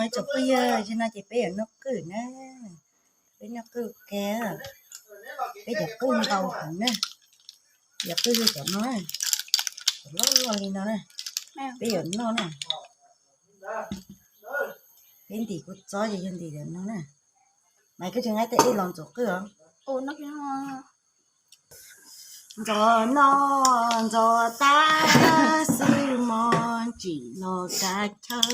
Tsoom phooj ywg, zaum no ces peb yuav noj qwj na. Peb noj qwj ua ke, peb cov qwj ntau heev na. Cov qwj yog cov no, cov loj loj li no na. Peb yuav noj na. Peb ntim kua txob ces yog ntim cov no na. Mas koj tsis nqa tej dej los ntxuav qwj os. Ntxuav no ntxuav tas xwb mog, tsim los kav chaw.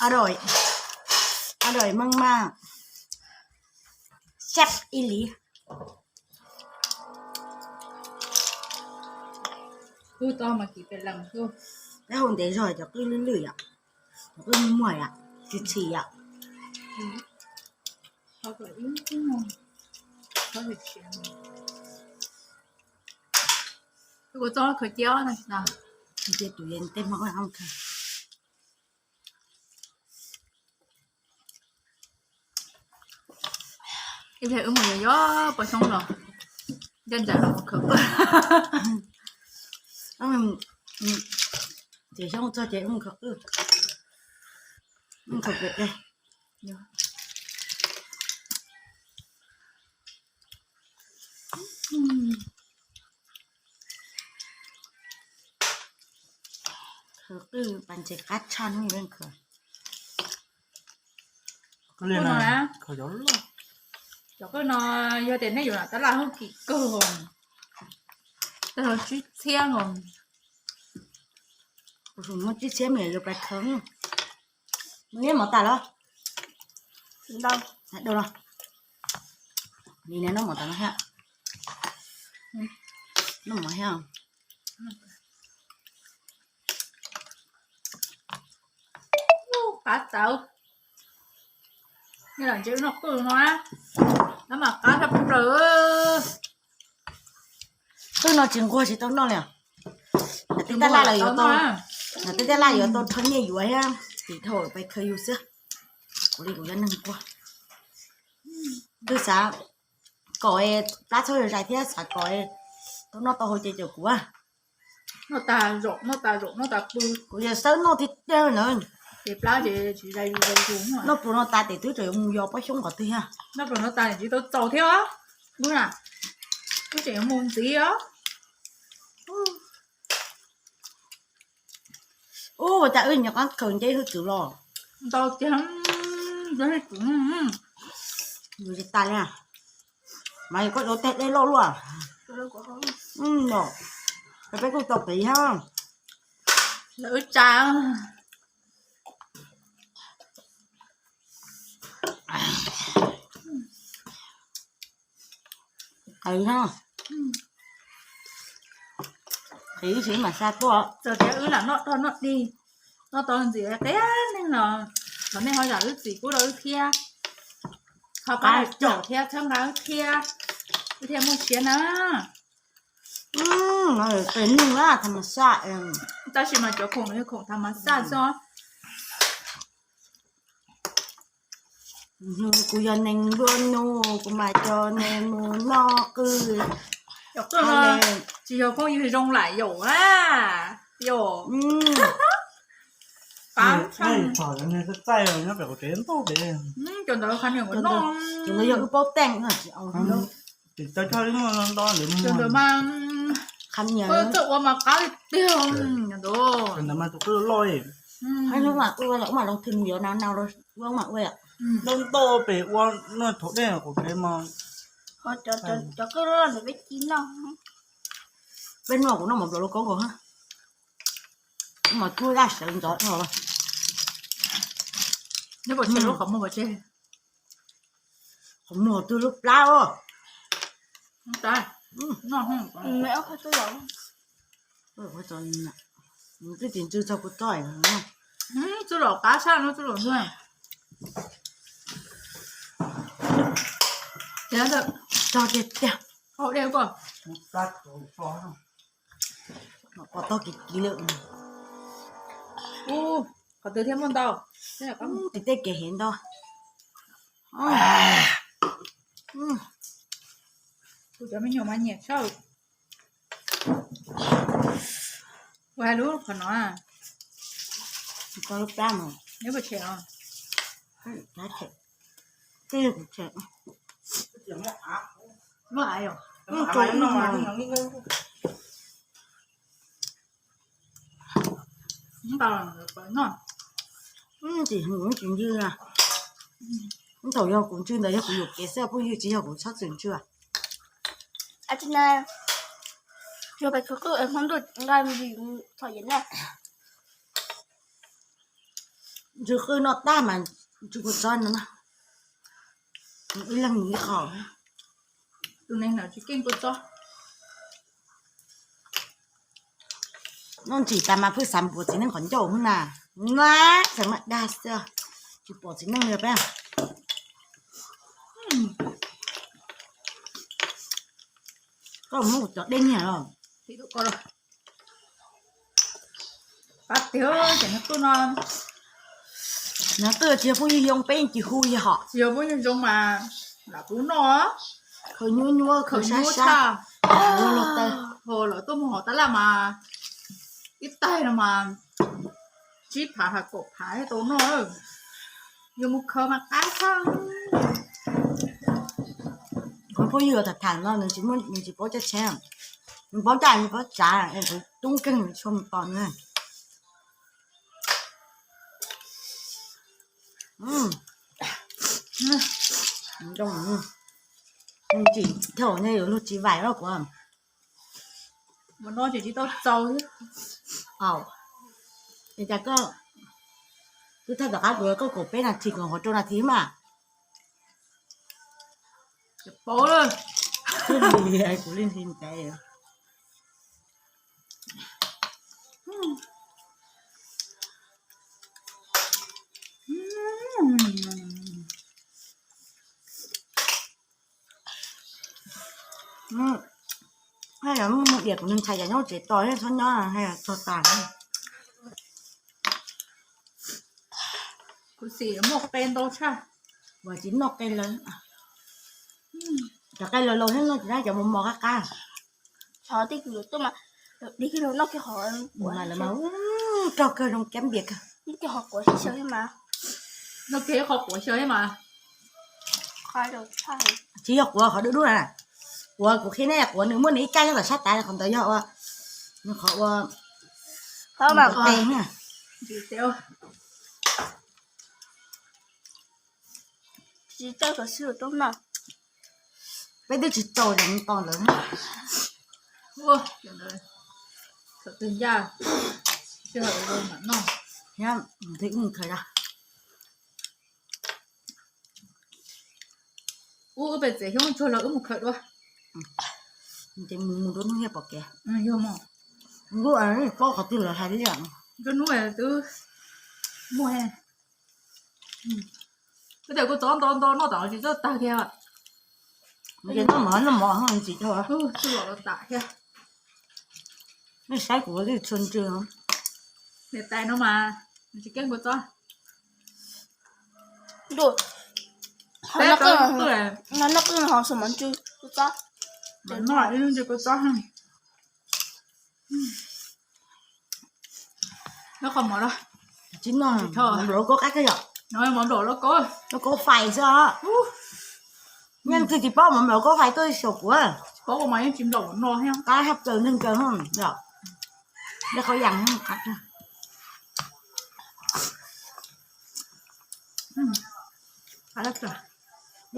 Ua dais, ua dais maj maj, sab ib li. Peb hu ntev zog cov qwj lwj lwj yom, cov qwj muag yom, tsis txhim yom. Ua txob khaws cia no, cia tus yees tej hmo khaws. Ib pliag wb mus yos yos pos xyoob los, ncaj nraim los mus khaws qwj. Ces xyoob txog ces wb mus khaws qwj, mus khaws qwj. Khaws qwj pas ntses qab tshaj hnub leej khaws. Cov qwj no yog tias nej yuav lam tab laj hwj kim kawg, tag los tsib txhiab os. Kuv muaj tsib txhiab me yuav pais khaws. Neb mov tas los? Ntau. Hais dua los. Nim no noj mov tas no thiab. Noj mov thiab. Qab tawv. Nyob lam ntse noj qwj no, nab mas qab tshaj plaws. Qwj no tsis nquag tsis tau noj li. Nam tej tab laj los yuav tau, nam tej tab laj yuav tau rho nyiaj yuav thiab, tim dhau pais khaws yus xwb. Kuv li kuv yog neeg nquag. Twb xav kom plab txhob yog zais thiab xav kom tau noj tau haus ces caum kuv. Noj tas zaum, noj tas zaum, noj tas pw. Kuv yog xawb noj tiag tiag na. Ces plab ces tsis zais zus zais zus. Noj pluas no tas tes twb tseem yuav mus yos pob xyoob qhov twg thiab. Noj pluas no tas tsis tau txaus thiab. Wb na, wb tseem yuav mus ntxiv os. Ua cas wb nyuam qhuav khaws nce hwj txwv los. Ntau tiag, yus tsis tas li. Mas yus koj yuav teg dej loj luaj. Peb kuj tau qiv thiab. Lawv wb tsa. Qiv thiab. Qiv ib sim mam xa tuaj. Txawm tias wb lam noj tog noj dig, noj tau ntxiv qia neeg los thov nej ho zam wb txim pub rau wb thiab. Ho pab caum thiab txhawb nqa wb thiab, wb thiaj muaj siab na. Qiv neeg na, tham mas xaj. Tab sis mas cov khoom no yog khoom tham mas xaj xwb. Kuv yog neeg nplua nuj, kuv mas coj nej mus noj qwj. Cov qwj no tsis yog phooj ywg zoo lam yaum a, yaum. Txaij nyob pem kuv tsev ntau pem. Cov ntawd qhov niam ua noj, cov ntawd yog wb paub teej no tsis au. Ces cov cov ntawd mas qhov niam txawj ua mas qab tiag. Cov ntawd mas tus qwj loj loj. Hais hnub mas ua los ua mas loo thwm mus yuav nau nau los ua mas ua. Ntau ntau pem ua no thaum dej kuv tsev mas. Cov qwj loj loj ntawd peb ci noj. Peb noj kuv noj mov nplua lub koob nkaus. Mas cuab zaj sawv ntxov dhau. Nyob pov tseg lub qhov muag pov tseg. Qhov muag twg lub plab os. Twb tsis ntsw txog kuv txoj. Txuj lom qab tshaj no txuj lom ntxuag. Txog tiag tiag. Hau dej koj. Qos tog kiv kiv lawm. Qhov twg thiab muaj ntau. Tim tej kev hev ntau. Kuv cov me nyuam mas nyiam tshaj. Kuv hais lub qhov no, Tau lub plab no. Nyob puas tshem os? Tshem. Tej kuv tshem. Muaj av os? Ntau no. Tsis, kuv tsis ntswj na. Thaum yog kuv ntswj ntawd yog kuv yuam kev xwb phooj ywg, tsis yog kuv txhob txwm ntswj. Yog pais khwv qwj hmo ntuj nqa ntsis txhom yem na. Ntsw qwj noj tag mas ntsw kua txob no na. Ib leeg ib qho. Tus neeg ntawd tsis keej kua txob. Noj ntsim tas mas pheej xav pom txiv neej qhov ncauj na. Na, xav mas dag xwb, tsis pom txiv neej li peb. Koj muab kuv cov dej niag los. Pab tiag, ces nws tuaj no. Nws tuaj tsis yog phooj ywg zoo peb yeej tsis hu li hos. Tsis yog phooj ywg zoo mas lam pub noj. Khaws nyuaj nyuaj, khaws sab sab, loj loj taw. Ho lawv tuaj mus hauv tab laj mas ib taig no mas tsib phav has kaum phav tau noj. Yuav mus khaws mas qab tshaj. Qhov phooj ywg tham tham no nws tsis muaj, nws tsis paub caj tsheb, nws paub caj nws paub tsav, kuv tub nkeeg nws tsis mus tos nws. Tsis, thaum nej yuav luag tsis vaim los kuv. Mus no ces tsis tau txaus. Es cas koj twb thaij tom qab kuv, koj kaum peb nas this, kuv hov rau nas this mas. Paub lawm. Kuv li nti ntev. Haj yog muaj diam kuv ntshai cas nyob tsev tos thiab txhob nyob haj yog txog tas. Kuv xim muaj qe ntau tshaj. Uas tsis noj qe lawm. Cov qe laus laus thiab noj tsis dab, cov mos mos qab qab. Tij kuv yuav tuaj mas, dig kiag los noj kiag qhov, lawv mas rog kawg, zoo cab npias kawg. Noj kiag qhov quav xyaw thiab mas. Noj kiag qhov quav xyaw thiab mas. Tsis yog quav qhov dub dub na. Quav kuv qhia nej, quav nws muaj nws ib kab nyob tom sab tav, qhov ntawd yog ua, nws qhov ua, qhov mas qe na. Tsis tau kom sib lus tub no. Peb twb tsis tau ces mus tos lawv. Ua, tawm ncaj, sij hawm mam noj. Thiab, thiab wb mus khaws da. Ub, wb pem txiav xyoob tsuag los wb mus khaws dua. Ces mus mus rau hnub thiaj pom kev. Yog mas. Nkuj, paub qhov twg lawv hais li. Rau hnub twb muaj. Koj tias kua txob nto nto noj tom tsis txawj tag kiag. Ces noj mov noj mov ho ntxim dhau. Tsuj los los tam thiab. Nej saib kuv twb tshua ntsws. Niam tais no mas tsis keej kua txob. Noj qwj ho xav mov ntsws kua txob. Noj ib lub ntsws kua txob. Nyob qhov mov los tsis noj, mov nplaum lauj kaub qab kawg yom. Mov nplaum lauj kaub, lauj kaub fais xwb os. Yeej twg tsis paub mov nplaum lauj kaub fais tuaj xyaum kuv. Tsis paub mas yeej tsis nplaum no thiab. Qab haj plaws neeg kawg yom. Dej qhov yas qab.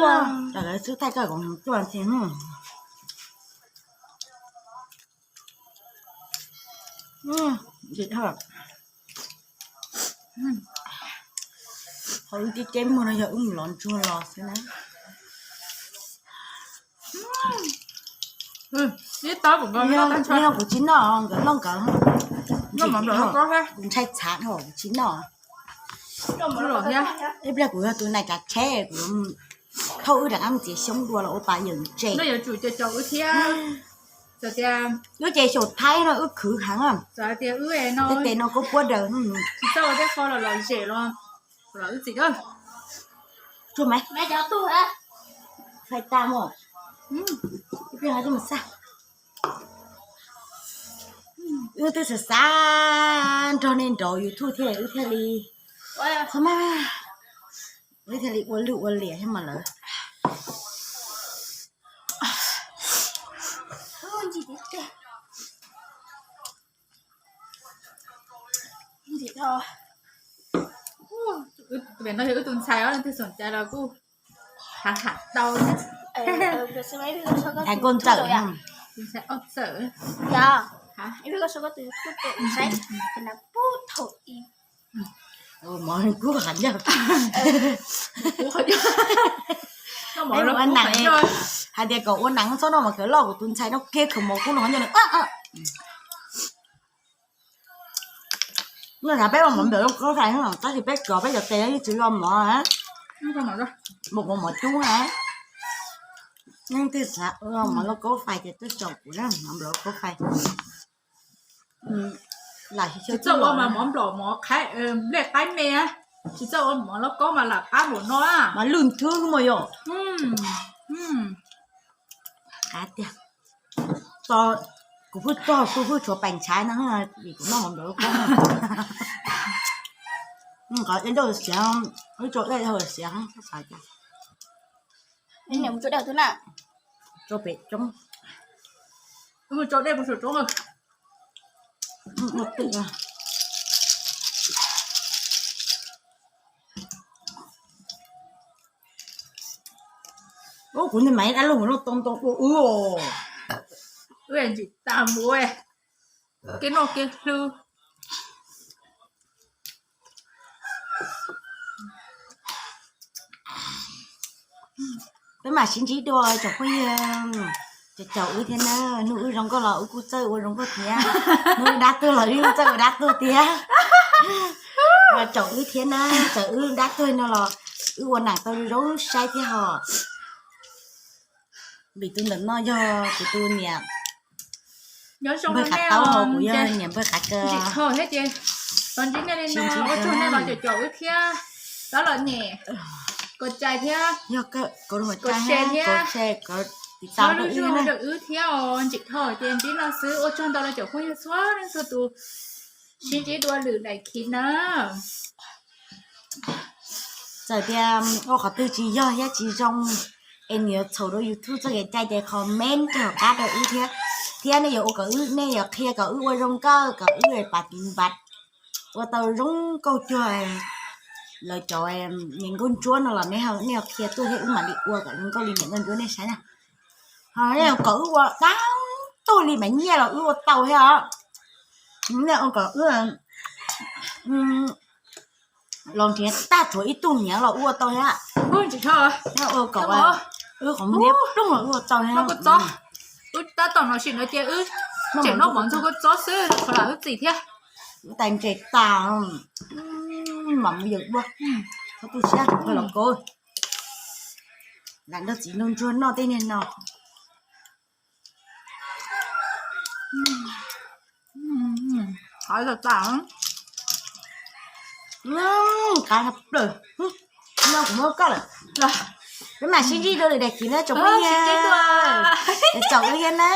Lawv xub thaij koj kuv tuaj ntxiv. Ntxim dhau. Qhov wb tib ceb muag no yog wb mus lov ntsuag los xwb na. Yog kuv tsis noj, nkawd noj nkawd. Kuv ntshai txhav dhau, kuv tsis noj. Ib pliag kuv yog tus nais kav tsheb, kuv thauj wb rov qab mus txiav xyoob dua los ua pas yawm ntse. Yuav tsum caum wb thiab. Wb ces xyaum Thaib no wb khwv heev. Tej tes no kub puab daws. Tsis txawj ua tej qho los lom zem los, los wb txiv. Tsuag mas. Fais tas mos. Ib pliag ho coj mus xaj. Wb twb xav xav nrog nej nraud YouTube thiab wb thiaj li, qhov mas wb thiaj li ua lwj ua liam thiab mas lawm. Tus no yog wb tus ntxhais os, leej twg xom cai los kuj tham tham tau. Hais koj txawm, tus ntxhais oj txawm. Mov kub qhov ncauj. Ua neeg, hais tias kom ua neeg txhob noj mov kawg loj, kuv tus ntxhais noj kiag khaws mov kub no qhov ncauj. Peb ua mov nplawm lauj kaub fais, tab sis peb cov peb cov tes yeej tsis los mov, mus ua mov cub na. Leej twg xav ua mov lauj kaub fais ces tuaj caum kuv na, mov nplawm lauj kaub fais. Tsis txawj ua mas mov nplawm mov qhaib, nplej qaib me, tsis txawj ua mov lauj kaub mas lam qab npaum no. Mas lwj nthwv mus yom. Qab tiag. Kuv pheej tog, kuv pheej tshuav peem ntshav no vim kuv noj mov nplawm lauj kaub. Qhov dej ntawd siav, wb tso dej dhau siav. Niam mus tso dej twb na. Tso pem roob. Mus tso dej mus saum roob. Ub, kuv niag mas dab laug mus noj tau ntau dua wb os. Wb ntsim tas mus kev noj kev hlub. Peb mam sib ntsib dua tsoom phooj ywg, caum wb thiab na, hnub wb zoo nkauj los wb kuj txawj ua zoo nkauj thiab, hnub wb dab tuag los wb kuj txawj ua dab tuag thiab. Caum wb thiab na, txawm wb dab tuag no los wb ua neeg tau zoo saib thiab hos. Vim tus ntawm no yog kuv tus niam npawg Qhav Taub, kuv yog niam npawg Qhav Kaw. Ntsim tho thiab ces tau ntsib nej li no, ua tsaug nej los caum caum wb thiab, pab los nyem, kom cai thiab, yog kom share thiab, kom tiv tauj rau wb thiab os. Ntsim tho ces ntsib no xwb, ua tsaug ntau los caum phooj ywg txhua leej txhua tus, sib ntsib dua lwm daim khiv na. Txawm tias ua qhov twg tsis yog thiab tsis zoo es nws yuav txhaum rau YouTube txoj kev cai ces comment rau hauv qab rau wb thiab, thiab nej yuav ua kom wb, nej yuav qhia kom wb ua zoo nkauj, kom wb pas tiv npas ua tau zoo nkauj cuag lawv cov niam nkauj ntsuab no los nej, nej yuav qhia tuaj thiab wb mam li ua kom zoo nkauj li niam nkauj ntsuab nej saib na. Ho nej yuav kom wb ua dab tuag li mas nyiaj los wb ua tau thiab os. Nej ua kom wb los nrhiav tag tshuav ib tug niam los wb ua tau thiab. Nej ua kom wb qhov muag liab ploog los wb ua tau thiab. Wb tab tom no sim no ces wb tseem noj mov ntxuag kua txob xwb, qhov lam wb txim thiab. Wb tais ntses tas, mam mus yawm dua, txhob tu siab, los kov. Lam nrog txiv nrog ntsuag noj tej niag no. Qab tas, qab tshaj plaws. No kuv muab koj lawm. Peb mam sib ntsib dua lwm daim khiv na tsoom phooj ywg, caum wb thiab na.